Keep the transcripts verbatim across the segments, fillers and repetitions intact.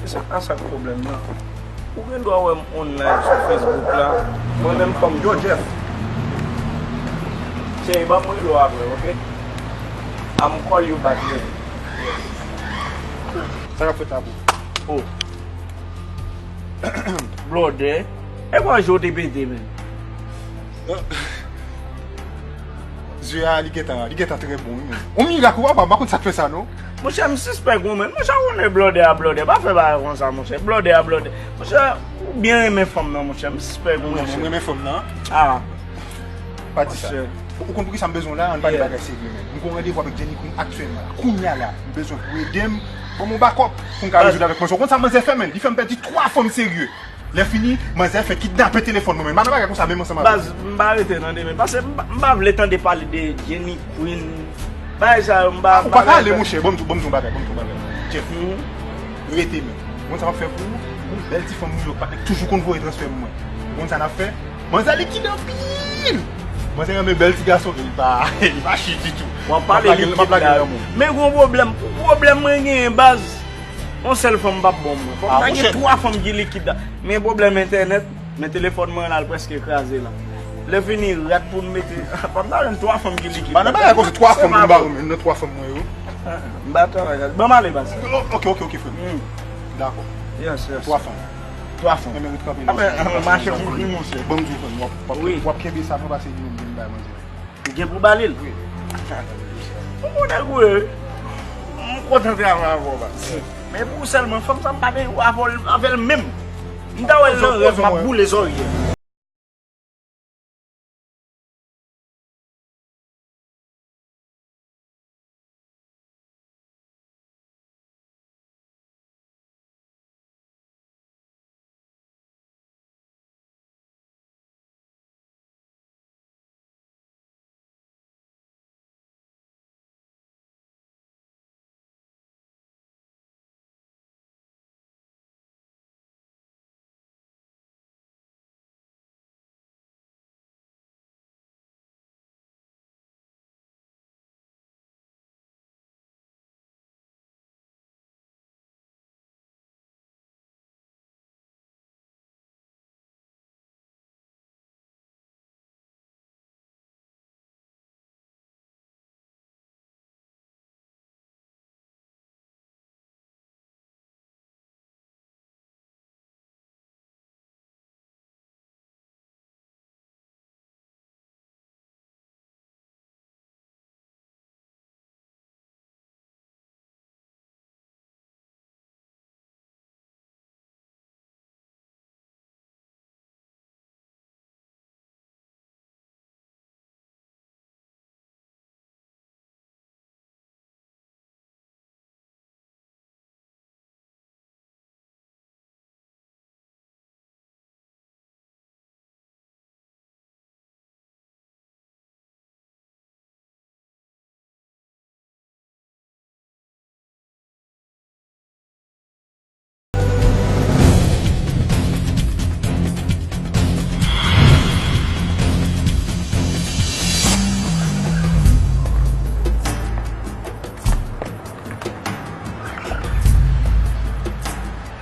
Se pa sa k pwoblèm nan. Ou gen dwa wè m on live sou Facebook la. Mwen menm fanm yo, Jeff. Cheri, ban m rele w apre, oke? I'm call you back later. Sa k ap fèt la, bro? Oh. Blòdè. E kwa je w te pete, men? Zye a, li gentan, li gentan trè bon, wi, men. On mirak, wi, papa, m pa konn sa k fè sa, non. Monchè, m sispèk ou, men. Monchè, ou konnen blòdè a blòdè. Pa fè bagay konsa, monchè. Blòdè a blòdè. Monchè, ou byen renmen fanm nan, monchè. M sispèk ou, monchè. Mwen, mwen renmen fanm nan. Ah. Pa di sa. Ou konn poukisa m bezwen w la? Ann pale bagay serye, men. M gon randevou avèk Jenny Queen aktyèlman la. Kounye a la, m bezwen pou ede m. Ban m yon bakòp pou m ka rezoud avèk manzè. Ou konn sa manzè fè, men? Li fè m pèdi twa fanm serye. Lè fini, manzè fè kidnape telefòn mwen, men. M pa nan bagay konsa, menm ansanm avè w. Baz, m pa rete nan demen. Paske m pa, m pa vle tande pale de Jenny Queen. Bagay sa yo, m pa, ah, ou pa ka ale, monchè. Ban m di w, ban m di w yon bagay, ban m di w yon bagay. Jeff, rete, men. Ou konn sa m ap fè pou ou? Yon bèl ti fanm New York, patnè k toujou konn voye transfè pou mwen. Ou konn sa n ap fè? Manzè likid anpil! Manzè renmen bèl ti gason, men li pa, li pa chich ditou. W ap pale likid la. M ap lage l nan men w. Men gon pwoblèm, pwoblèm mwen genyen, baz. Yon sèl fanm p ap bon mwen. Fòk ta gen twa fanm ki likid la. Men pwoblèm entènèt, men telefòn mwen la, l prèske kraze la. Lè fini, rad pou n mete. Fòk ta jwenn twa fanm ki likid la. Pa nan bagay konsa, twa fanm pou m ba ou, men nan twa fanm mwen yo. M pa travay la. Ban m ale, baz. Oke, oke, oke, frè m. Dakò. Yes, yes. Twa fanm. Twa fanm. Enben, ret kanpe la. Mache pou li, monchè. Ban m di w, frè m, w ap, w ap, w ap kenbe sa, mwen pase li menm, vin bay manzè. Ou gen pou ba li l? Wi. Ou konnen gou e. M kontan travay avè w, baz. Men pou ou sèlman, fanm sa m pa vle avè l, avè l menm. M ta wè l nan rèv, m ap boule zòrye.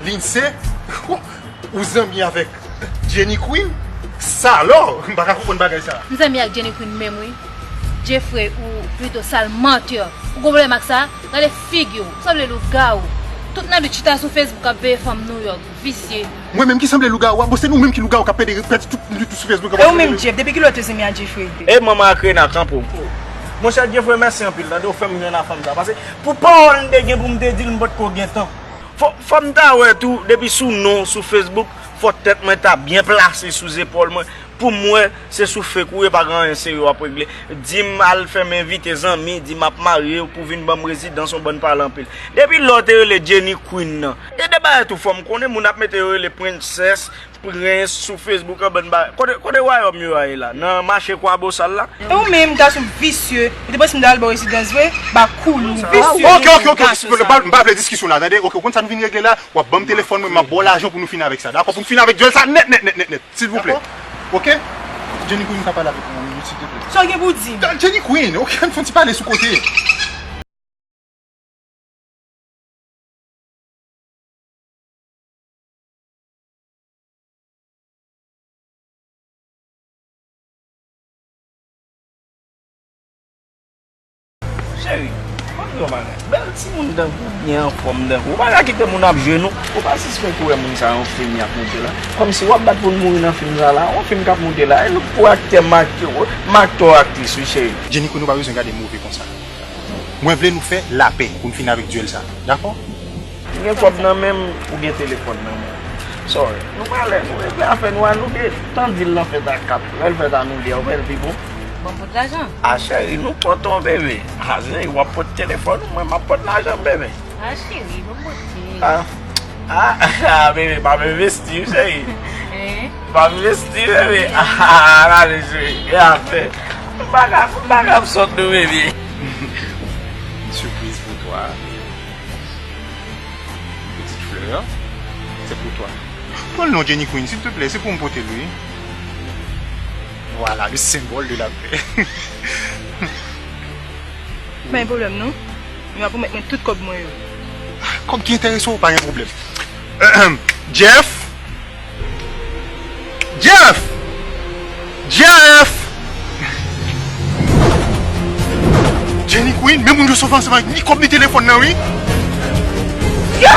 Lindsay, ou zanmi avèk Jenny Queen? Salò! M pa ka konprann bagay sa. M zanmi ak Jenny Queen menm wi. Jeffrey ou plito sal mantè. Ou gon pwoblèm ak sa? Gade figi w, ou sanble lougawou. Tout nan nou chita sou Facebook ap veye fanm New York, visye. Mwen menm ki sanble lougawou a? Bon, se nou menm ki lougawou k ap pede pèdi tout nou sou Facebook. E ou menm, Jeff, depi kilè w te zanmi ak Jeffrey? E manman ak Rena, kanpe w. Monchè Jeffrey, mèsi anpil, tande, w fè m jwenn a fanm sa. Paske pou pawòl m te gen pou m te di l, m potko gen tan. Fò, fò m ta wè tou, depi sou non, sou Facebook, fò tèt mwen ta byen plase sou zepòl mwen. Pou m wè, se sou fake ou ye, pa gen anyen serye w ap regle. Di m al fè m envite zanmi, di m ap marye, pou vin ban m rezidans, yon bann pale anpil. Depi lè w te rele Jenny Queen nan. E de bagay tou fò m konnen, moun ap mete yo rele princess, prince sou Facebook, yon bann bagay. Kote, kote wayòm yo a ye la? Nan mache Kwabosal la? E ou menm, gason visye, ou te panse m ta al ba w rezidans vre? Ba koulou. Visye. Oke, oke, oke, silvouplè, m pa, m pa vle diskisyon la, tande? Oke, ou konn sa nou vin regle la? W ap ban m telefòn mwen, m ap ba w lajan pou nou fini avèk sa, dakò? Pou n fini avèk dyòl sa nèt, nèt, nèt, nèt, nèt. Silvouplè. Oke? Jenny Queen ka pale avèk mwen yon minit, silvouplè. Sa w gen pou di m? Jenny Queen, oke, ann fè yon ti pale sou kote. Cheri, ban m di w yon bagay. Bèl timoun tankou w, byen anfòm tankou w, ou pa ka kite moun ap jwe nou. Ou pa sispèk ou wè moun sa a yon fim y ap monte la? Kòmsi w ap bat pou n mouri nan fim sa la, yon fim k ap monte la. E nou pou aktè, m aktè, m aktè, aktris, wi, cheri. Jenny Queen, nou pa bezwen gade move konsa. Mwen vle nou fè lapè pou n fini avèk dyèl sa. Dakò? Ou gen kòb nan men m, ou gen telefòn nan men w. Sorry. Nou prale, nou regle afè nou a nou de. Tan dil lan fèt a kat, lè l fèt a nou de, ou wè l pi bon. Bon, pot lajan. A cheri, nou kontan w, bebe. A cheri, w ap pot telefòn ou, mwen m ap pot lajan m, bebe. A cheri, bon pote. A, a, a, bebe, pa m envesti, wi, cheri. Hein? Pa m envesti, bebe. A, gade, cheri, gen afè. M pa ka, m pa ka ap sòt nou, bebe. Une surprise pour toi. Petite fleur, c'est pour toi. Pran l non, Jenny Queen, silteplè, se pou m pote l, wi. Voilà, le symbole de la paix. Pa gen pwoblèm, non. Yo ap remèt mwen tout kòb mwen yo. Kòb ki enterese w, pa gen pwoblèm. Jeff! Jeff! Jeff! Jenny Queen, men moun yo sove ansanm avèk ni kòb ni telefòn nan, wi. Ya!